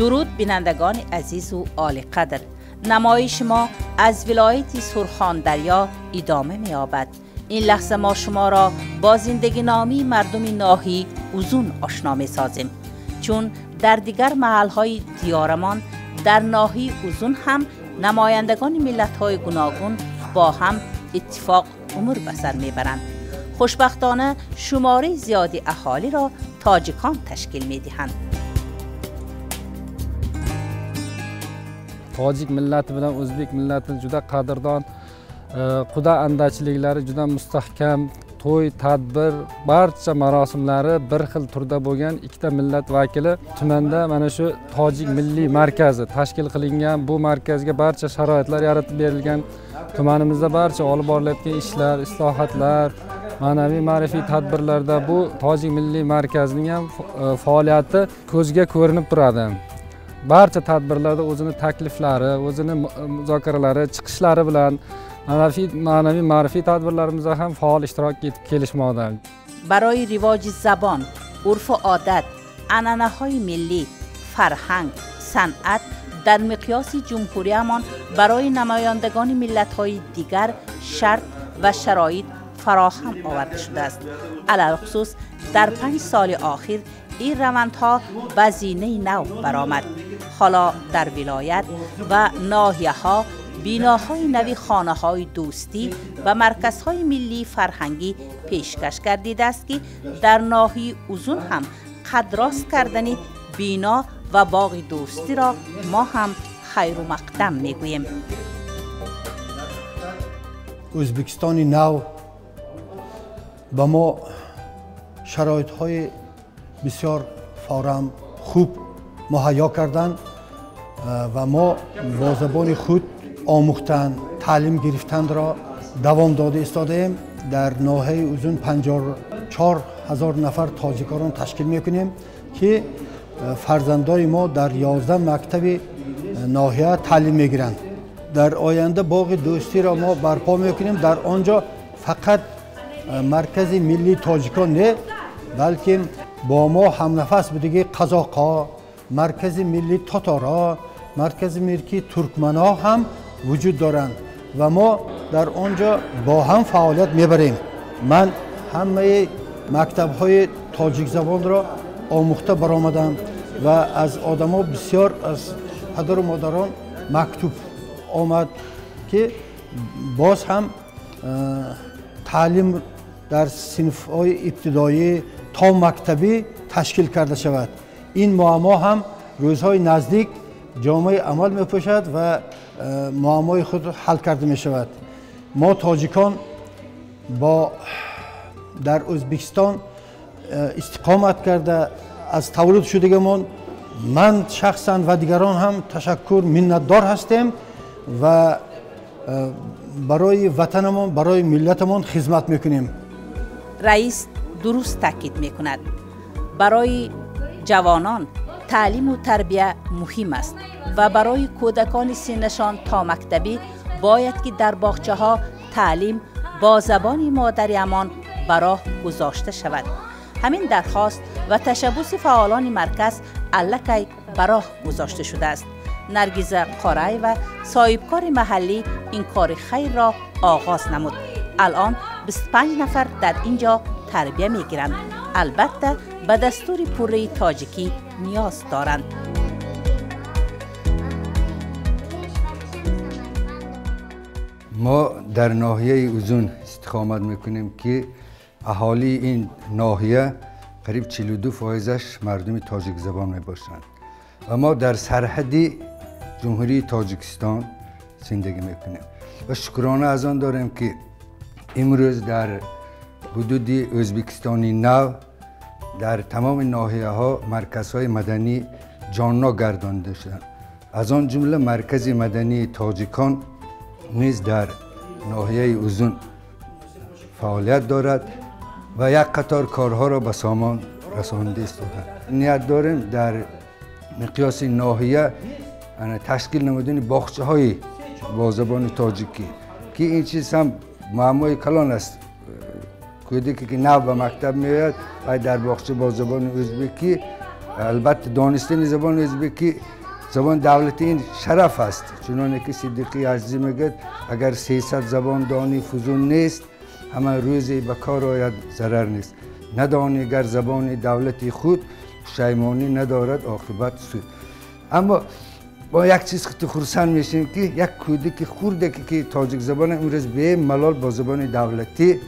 Дуруд бинандагони азизу олиқадр. Намоиши мо аз вилояти Сурхондарё идома меёбад. Ин лаҳза мо шуморо бо зиндагиномии мардуми ноҳияи Узун ошно месозем. Чун дар дигар маҳалҳои диёрамон, дар ноҳияи Узун ҳам намояндагони миллатҳои гуногун бо ҳам иттифоқ умр ба сар мебаранд. Хушбахтона шумораи зиёди аҳолиро тоҷикон ташкил медиҳанд. Tojik millati bilan o'zbek millati juda qadrdon, quda andachiliklari juda mustahkam, to'y, tadbir, barcha marosimlari bir xil turda bo'lgan ikkita millat vakili tumanda mana shu Tojik milliy markazi tashkil qilingan. Bu markazga barcha sharoitlar yaratib berilgan. Tumanimizda barcha olib borilayotgan ishlar, islohotlar, ma'naviy ma'rifiy tadbirlarda bu Tojik milliy markazining ham faoliyati ko'zga ko'rinib turadi. Barcha tadbirlarda o'zini takliflari, o'zini muzokaralari, chiqishlari bilan ma'naviy ma'rifiy tadbirlarimizda ham faol ishtirok etib kelishmoqda. Барои ривоҷи забон, урфу одат, анъанаҳои миллӣ, фарҳанг, санъат дар миқёси ҷумҳуриямон барои намояндагони миллатҳои дигар шарт ва шароит фароҳам оварда шудааст. Алалхусус дар 5 соли охир ин равандҳо ба зинаи нав баромад. Ҳоло дар вилоят ва ноҳияҳо биноҳои нави хонаҳои дӯстӣ ва марказҳои миллии фарҳангӣ пешкаш гардидааст, ки дар ноҳияи Узун ҳам қад рост кардани бино ва боғи дӯстиро мо ҳам хайру мақдам мегӯем. Ӯзбекистони нав ба мо шароитҳои бисёр форам хуб муҳайё карданд ва мо бо забони худ омӯхтан, таълим гирифтанро давом дода истодаем. Дар ноҳияи Узун 54 ҳазор нафар тоҷиконро ташкил мекунем, ки фарзандои мо дар 11 мактаби ноҳия таълим мегиранд. Дар оянда боғи дӯстиро мо барпо мекунем. Дар он ҷо фақат маркази миллии тоҷикон не, балки бо мо ҳамнафас будагии қазоқҳо, маркази миллии тоторҳо, маркази миллии туркманҳо ҳам вуҷуд доранд ва мо дар он ҷо бо ҳам фаъолият мебарем. Ман ҳамаи мактабҳои тоҷикзабонро омӯхта баромадам ва аз одамо бисёр, аз падару модарон мактуб омад, ки боз ҳам таълим дар синфҳои ибтидоӣ то мактабӣ ташкил карда шавад. Ин муаммо ҳам рӯзҳои наздик ҷомаи амал мепӯшад ва муаммои худ ҳал карда мешавад. Мо тоҷикон бо дар Ӯзбекистон истиқомат карда аз таваллуд шудагамон ман шахсан ва дигарон ҳам ташаккур, миннатдор ҳастем ва барои ватанамон, барои миллатамон хизмат мекунем. Раис дуруст таъкид мекунад. Барои ҷавонон таълиму тарбия муҳим аст ва барои кӯдакони синнашон то мактабӣ бояд ки дар боғчаҳо таълим бо забони модариамон ба роҳ гузошта шавад. Ҳамин дархост ва ташаббуси фаъолони марказ аллакай ба роҳ гузошта шудааст. Наргиза Қораева, соҳибкори маҳаллӣ, ин кори хайрро оғоз намуд. Алон 25 нафар дар ин ҷо тарбия мегиранд. Албатта ба дастури пурраи тоҷикӣ ниёз доранд. Мо дар ноҳияи Узун истиқомат мекунем, ки аҳолии ин ноҳия қариб 42%-аш мардуми тоҷикзабон мебошанд ва мо дар сарҳади ҷумҳурии Тоҷикистон зиндагӣ мекунем ва шукрона аз он дорем, ки имрӯз дар ҳудуди Ӯзбекистони нав дар тамоми ноҳияҳо марказҳои маданӣ ҷонно гардонида шуданд. Аз он ҷумла маркази мадании тоҷикон низ дар ноҳияи Узун фаъолият дорад ва як қатор корҳоро ба сомон расонида истоданд. Ният дорем дар миқёси ноҳия ташкил намудани боғчаҳои бо забони тоҷикӣ, ки ин чиз ҳам муаммои калон аст. Кӯдаке ки нав ба мактаб меояд ва дар боғча бо забони ӯзбекӣ Албатта донистани забони ӯзбекӣ забони давлатӣ ин шараф аст. Чуноне ки Сиддиқӣ Азизӣ мегӯяд, агар 300 забон донӣ фузун нест, ҳама рӯзе ба кор ояд зарар нест. Надонӣ гар забони давлати худ, пушаймонӣ надорад оқибат суд. Аммо бо як чиз хурсанд мешавем ки як кӯдаки хурдаке ки тоҷик забон имрӯз бемалол бо забони давлатӣ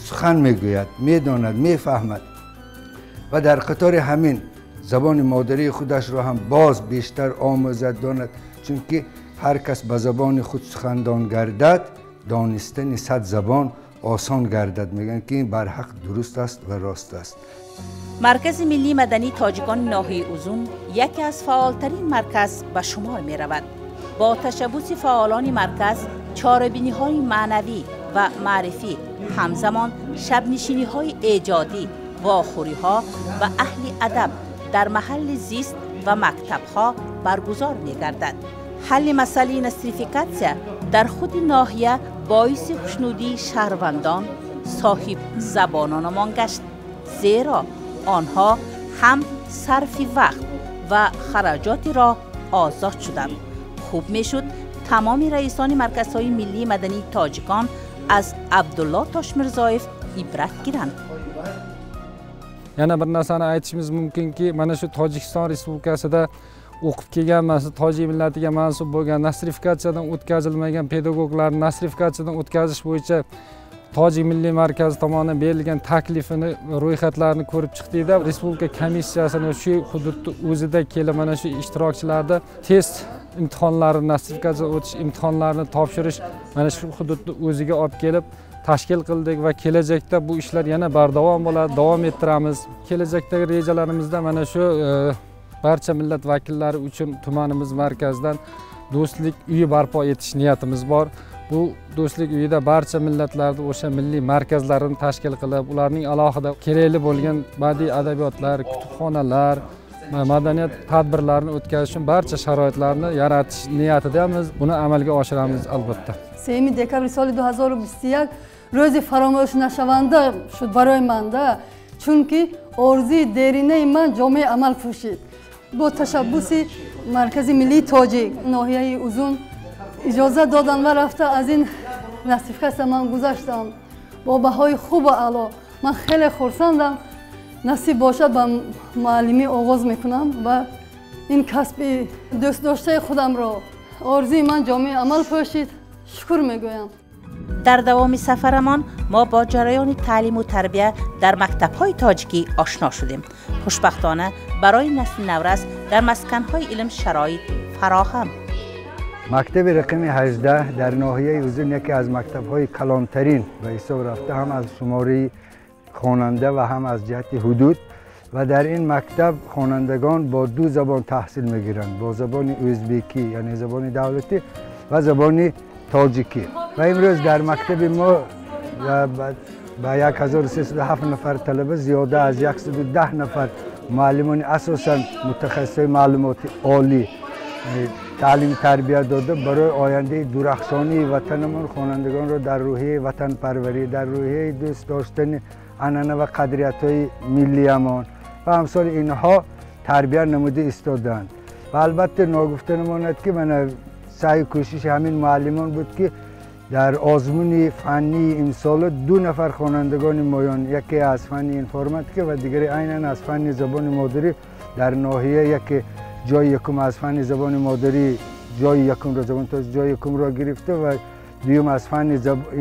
сухан мегӯяд, медонад, мефаҳмад ва дар қатори ҳамин забони модарии худашро ҳам боз бештар омӯзад, донад. Чунки ҳар кас ба забони худ сухандон гардад, донистани 100 забон осон гардад. Мегӯянд ки ин барҳақ дуруст аст ва рост аст. Маркази миллии мадании тоҷикони ноҳияи Узун яке аз фаъолтарин марказ ба шумор меравад. Бо ташаббуси фаъолони марказ чорабиниҳои маънавӣ ва маърифӣ, ҳамзамон шабнишиниҳои эҷодӣ, вохӯриҳо ва аҳли адаб дар маҳалли зист ва мактабҳо баргузор мегардад. Ҳалли масъалаи нострификатсия дар худи ноҳия боиси хушнудии шаҳрвандон, соҳибзабононамон гашт, зеро онҳо ҳам сарфи вақт ва хараҷоти роҳ озод шуданд. Хуб мешуд тамоми раисони марказҳои миллии мадании тоҷикон аз Абдулло Тошмирзоев ибрат гиранд. Yana bir narsani aytishimiz mumkinki, mana shu Tojikiston Respublikasida o'qib kelgan, masalan, tojik millatiga mansub bo'lgan, nostrifikatsiyadan o'tkazilmagan pedagoglarni nostrifikatsiyadan o'tkazish bo'yicha Tojik Milliy Markazi tomonidan berilgan taklifini, ro'yxatlarini ko'rib chiqdikda, Respublika komissiyasini shu hududda o'zida kelib mana shu ishtirokchilarda test imtihonlarini, nostrifikatsiyadan o'tish imtihonlarini topshirish mana shu hududni o'ziga olib kelib tashkil qildik va kelajakda bu ishlar yana bardavom bo'ladi, davom ettiramiz. Kelajakdagi rejalarimizda mana shu barcha millat vakillari uchun tumanimiz markazidan do'stlik uyi barpo etish niyatimiz bor. Bu do'stlik uyida barcha millatlarni o'sha milliy markazlarini tashkil qilib, ularning alohida kerakli bo'lgan badiiy adabiyotlar, kutubxonalar, madaniyat tadbirlarini o'tkazish uchun barcha sharoitlarni yaratish niyatidamiz. Buni amalga oshiramiz albatta. 3 dekabr соли 2021 рӯзи фаромӯшнашаванда шуд барои ман, чунки орзуи деринаи ман ҷомеи амал пӯшид. Бо ташаббуси Маркази миллии тоҷик ноҳияи Узун иҷозат доданд ва рафта аз ин нострификатсия ман гузаштам бо баҳои хубу аъло. Ман хеле хурсандам. Насиб бошад ба муаллимӣ оғоз мекунам ва ин касби дӯстдоштаи худамро, орзуи ман ҷомеи амал пӯшид, шукр мегӯям. Дар давоми сафарамон мо бо ҷараёни таълиму тарбия дар мактабҳои тоҷикӣ ошно шудем. Хушбахтона барои насли наврас дар масканҳои илм шароит фароҳам. Мактаби рақами 18 дар ноҳияи Узун яке аз мактабҳои калонтарин ба ҳисоб рафта, ҳам аз шумораи хонанда ва ҳам аз ҷиҳати ҳудуд. Ва дар ин мактаб хонандагон бо ду забон таҳсил мегиранд, бо забони ӯзбекӣ, яъне забони давлатӣ, ва забони тоҷикӣ. Ва имрӯз дар мактаби мо ба 1307 нафар талаба, зиёда аз 110 нафар муаллимони асосан мутахассисони маълумоти олӣ таълим тарбия дода, барои ояндаи дурахшонии ватанамон хонандагонро дар рӯҳияи ватанпарварӣ, дар рӯҳияи дӯст доштани анъана ва қадриятҳои миллиямон ва амсоли инҳо тарбия намуда истодаанд. Ва албатта ногуфта намонад ки мана саъю кӯшиши ҳамин муаллимон буд ки дар озмуни фаннии имсола 2 нафар хонандагони моён, яке аз фанни информатика ва дигаре айнан аз фанни забони модарӣ дар ноҳия, яке ҷои якум аз фанни забони модарӣ ҷои якумро, забони тоҷик ҷои якумро гирифта ва дуюм аз фанни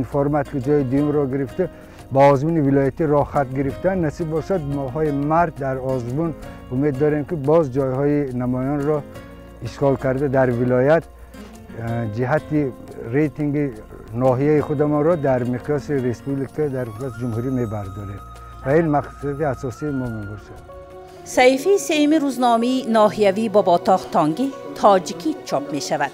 информатика ҷои дуюмро гирифта, ба озмуни вилоятӣ роҳхат гирифтанд. Насиб бошад моҳҳои март дар озмун умед дорем ки боз ҷойҳои намоёнро ишғол карда дар вилоят ҷиҳати рейтинги ноҳияи худамонро дар миқёси республика, дар миқёси ҷумҳурӣ мебардорем ва ин мақсади асосии мо мебошад. Саҳифаи сеюми рӯзномаи ноҳиявии Боботоғ Тонги тоҷикӣ чоп мешавад.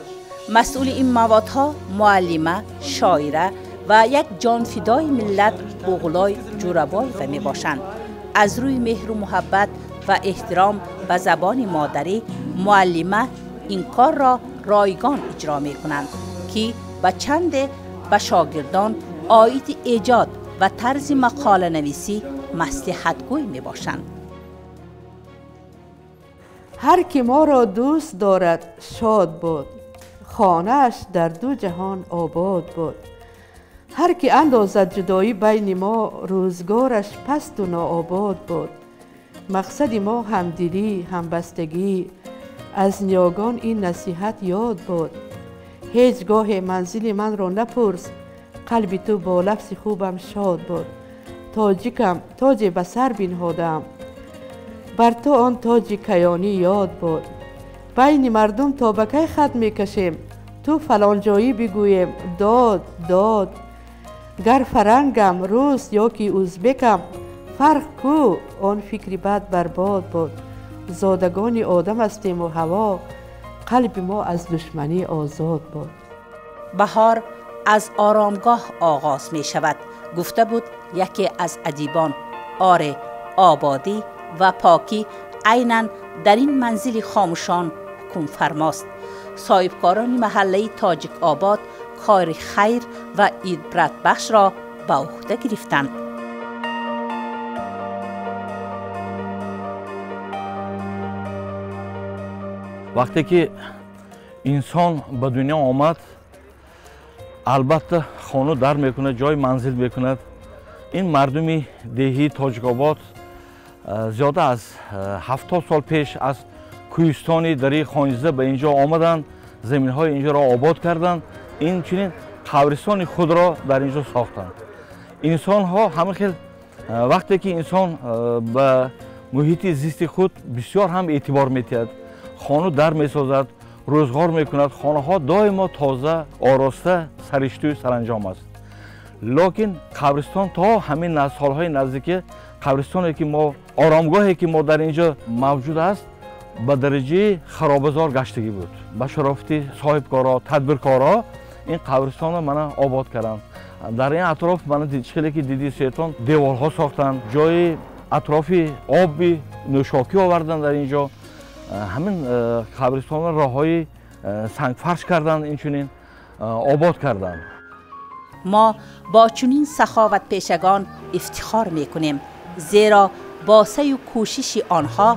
Масъули ин маводҳо муаллима, шоира ва як ҷонфидои миллат Оғлой Ҷӯрабоева мебошанд. Аз рӯи меҳру муҳаббат ва эҳтиром ба забони модарӣ муаллима ин корро ройгон иҷро мекунанд, ки ба чанде ба шогирдон оиди эҷод ва тарзи мақоланависӣ маслиҳатгӯй мебошанд. Ҳар ки моро дӯст дорад шод бод, хонааш дар ду ҷаҳон обод бод. Ҳар ки андозад ҷудоӣ байни мо, рӯзгораш пасту нообод бод. Мақсади мо ҳамдилӣ, ҳамбастагӣ, аз ниёгон ин насиҳат ёд бод. Ҳеҷ гоҳе манзили манро напурс, қалби ту бо лафзи хубам шод бод. Тоҷикам, тоҷе ба сар бинҳодаам, бар ту он тоҷи каёнӣ ёд бод. Байни мардум то ба кай хат мекашем, ту фалонҷоӣ бигӯем дод дод. Гар фарангам, рус ё ки узбекам, фарқ ку, он фикри бад барбод бод. Зодагони одам ҳастему ҳаво, қалби мо аз душманӣ озод бод. Баҳор аз оромгоҳ оғоз мешавад, гуфта буд яке аз адибон. Оре, ободӣ ва покӣ айнан дар ин манзили хомӯшон ҳукмфармост. Соҳибкорони маҳаллаи Тоҷикобод кори хайр ва ибратбахшро ба уҳда гирифтанд. Вақте ки инсон ба дунё омад, албатта хона дар мекунад, ҷои манзил мекунад. Ин мардуми деҳии Тоҷикобод зиёда аз 70 сол пеш аз кӯҳистони дарии Хониза ба инҷо омаданд, заминҳои инҷоро обод карданд, инчунин қабристони худро дар инҷо сохтанд. Инсонҳо ҳама хел вақте ки инсон ба муҳити зисти худ бисёр ҳам эътибор метиҳад, хона дар месозад, рӯзғор мекунад, хонаҳо доимо тоза, ороста, сариштую саранҷом аст. Лекин қабристон то ҳамин солҳои наздикӣ, қабристоне ки мо, оромгоҳе ки мо дар инҷо мавҷуд аст, ба дараҷаи харобазор гаштагӣ буд. Ба шарофати соҳибкоро, тадбиркоро ин қабристонро мана обод карданд. Дар ин атроф мана хеле ки диди сетон деворҳо сохтанд, ҷои атрофи оби нӯшокӣ оварданд дар инҷо. Ҳамин қабристонро роҳҳои сангфарш карданд, инчунин обод карданд. Мо бо чунин саховатпешагон ифтихор мекунем, зеро бо саъю кӯшиши онҳо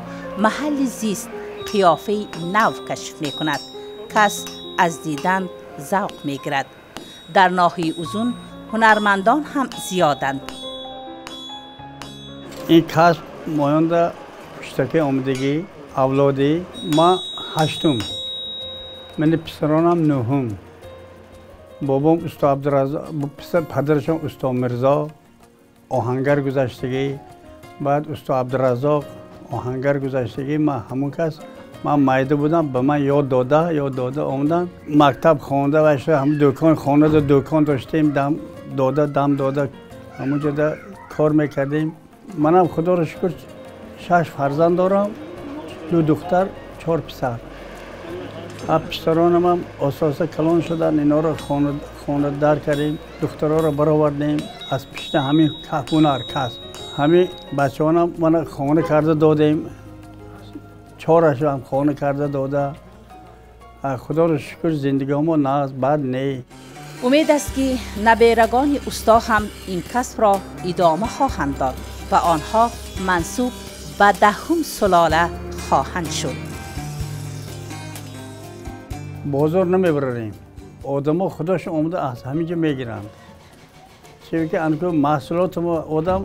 маҳалли зист қиёфаи нав кашф мекунад. Кас аз дидан завқ мегирад. Дар ноҳияи Узун ҳунармандон ҳам зиёданд. Ин касб моёнда пуштаки омадагӣ, авлодӣ. Ма ҳаштум, мани писаронам нӯҳум. Бобом усто Абдураззоқ, падарашон усто Мирзо оҳангар гузаштагӣ, баъд усто Абдураззоқ оҳангар гузаштагӣ. Ман ҳамон кас, ман майда будам, ба ман ёд дода омаданд. Мактаб хонда ва ҳам дӯкон, хонада дӯкон доштем, дам дода ҳамон ҷода кор мекардем. Манам худоро шукр 6 фарзанд дорам, 2 духтар, 4 писар. Писаронам оста-оста калон шуданд, инҳоро хона дар кардем, духтарҳоро баровардем. Аз пишта ҳамин ҳунар касб, ҳамин бачаҳонам мана хона карда додем, 4-ашам хона карда дода. Худоро шукр зиндагиҳомо нағз, бад не. Умед аст ки наберагони усто ҳам ин касбро идома хоҳанд дод ва онҳо мансуб ба 10-ум сулола хоҳанд шуд. Бозор намебарем, одамо худашон омада аз ҳамин ҷо мегиранд. Чунки анку маҳсулоти мо одам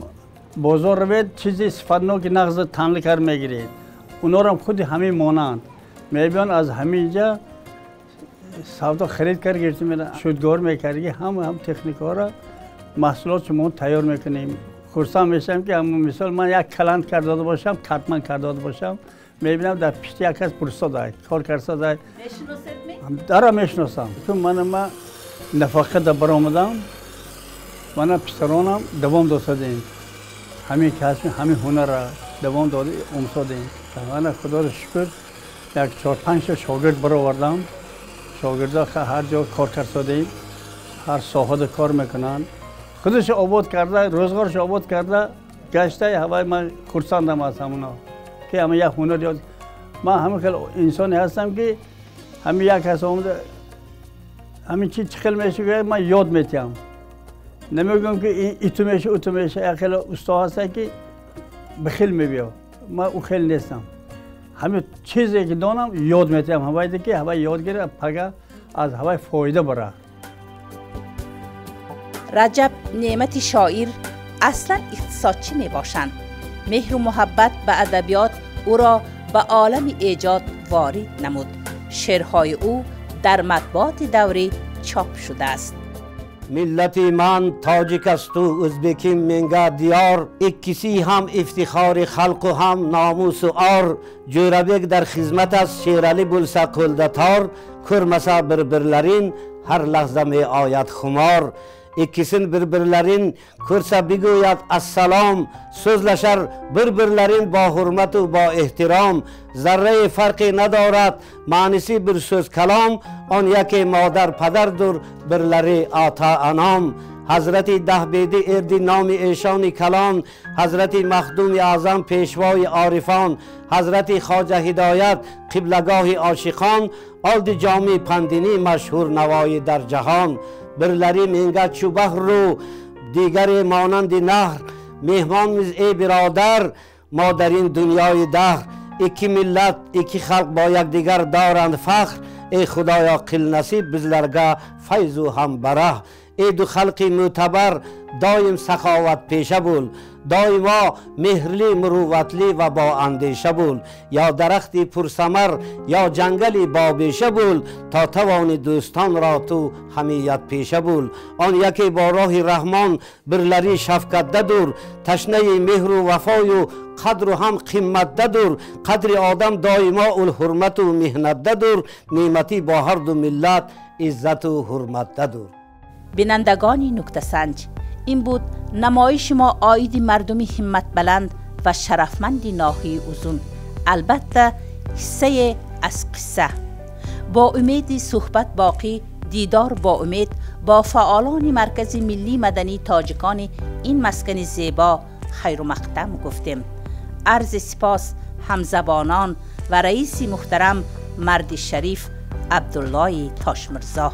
бозор равед, чизи сифатноки нағз танли кар мегиред. Унорам худи ҳамин монанд мебиён аз ҳамин ҷа савдо харид кар гирифта мераванд. Шудгор мекарди, ҳама ҳам техникаҳоро маҳсулот шумо тайёр мекунем. Хурсанд мешавам ки мисол ман як каланд кар дода бошам, катман кар дода бошам, мебинам дар пишти як кас пурсода, кор карсода. Дара мешиносам. Чун ман нафақа да баромадам, мана писаронам давом додем. Ҳамин касби, ҳамин ҳунарро давом дода омсодем. Мана худоро шукр як 4-5 та шогирд баровардам. Шогирдҳо ҳар ҷо кор карсодем, ҳар соҳада кор мекунанд. Худаш обод карда, рӯзғораш обод карда, гаштаи ҳавай ман хурсандам аз ҳамоно. Ки ҳама як ҳунар ёд. Ман ҳамин хел инсоне ҳастам ки ҳамин як кас омада ҳамин чи чӣ хел мешавад ман ёд метиҳам. Намегӯям ки иту меша, уту меша. Як хел усто ҳастанд ки ба хел мебиё. Ман ӯ хел нестам. Ҳамин чизе ки донам ёд метиҳам ҳавайде ки ҳавай ёд гира, пага аз ҳавай фоида бара. Раҷаб Неъмати шоир аслан иқтисодчӣ мебошанд. Меҳру муҳаббат ба адабиёт ӯро ба олами эҷод ворид намуд. Шеърҳои ӯ дар матбуоти даврӣ чоп шудааст. Миллати ман тоҷик асту ӯзбеким менга диёр, ikkisi ham iftixori xalqu ham nomusu or. Jo'rabek дар хизмат аст, Шерали bo'lsa qo'lda tor, ko'rmasa bir-birlarin har lahza meoyад xumor. Ikkisin bir-birlarin ko'rsa big'o'yad assalom, so'zlashar bir-birlarin bo hurmatu bo ehtirom. Zarra farqi nadorad ma'nisi bir so'z kalom, on yaki moдар падарdur birlari ata anom. Ҳазрати Даҳбеди эрди номи эшони калон, Ҳазрати Махдуми Аъзам пешвои орифон, Ҳазрати Хоҷа Ҳидоят қиблагоҳи ошиқон, олди ҷоми пандинӣ машҳур навои дар ҷаҳон. Бирлари менга чу баҳру дигаре монанди наҳр, меҳмон низ эй биродар мо дар ин дунёи даҳр. Ikki millat, ikki xalq бо якдигар доранд фахр, эй Худоё қил насиб bizlarga файзу ҳам бараҳ. Эй ду халқи мӯътабар доим саховатпеша бул, доимо меҳрли, мурувватли ва боандеша бул. Ё дарахти пурсамар, ё ҷангали бобеша бул, то тавони дӯстонро ту ҳамиятпеша бул. Он яке бо роҳи Раҳмон бирлари шафқатдадур, ташнаи меҳру вафою қадру ҳам қиматдадур. Қадри одам доимо улҳурмату меҳнатдадур, неъматӣ бо ҳарду миллат иззату ҳурматдадур. Бинандагони нуктасанҷ, ин буд намоиши мо оиди мардуми ҳимматбаланд ва шарафманди ноҳияи Узун. Албатта, ҳиссае аз қисса. Бо умеди суҳбат боқӣ, дидор бо умед бо фаъолони Маркази миллии мадании тоҷикони ин маскани зебо хайру мақдам гуфтем. Арзи сипос ҳамзабонон ва раиси муҳтарам марди шариф Абдуллои Тошмирзо.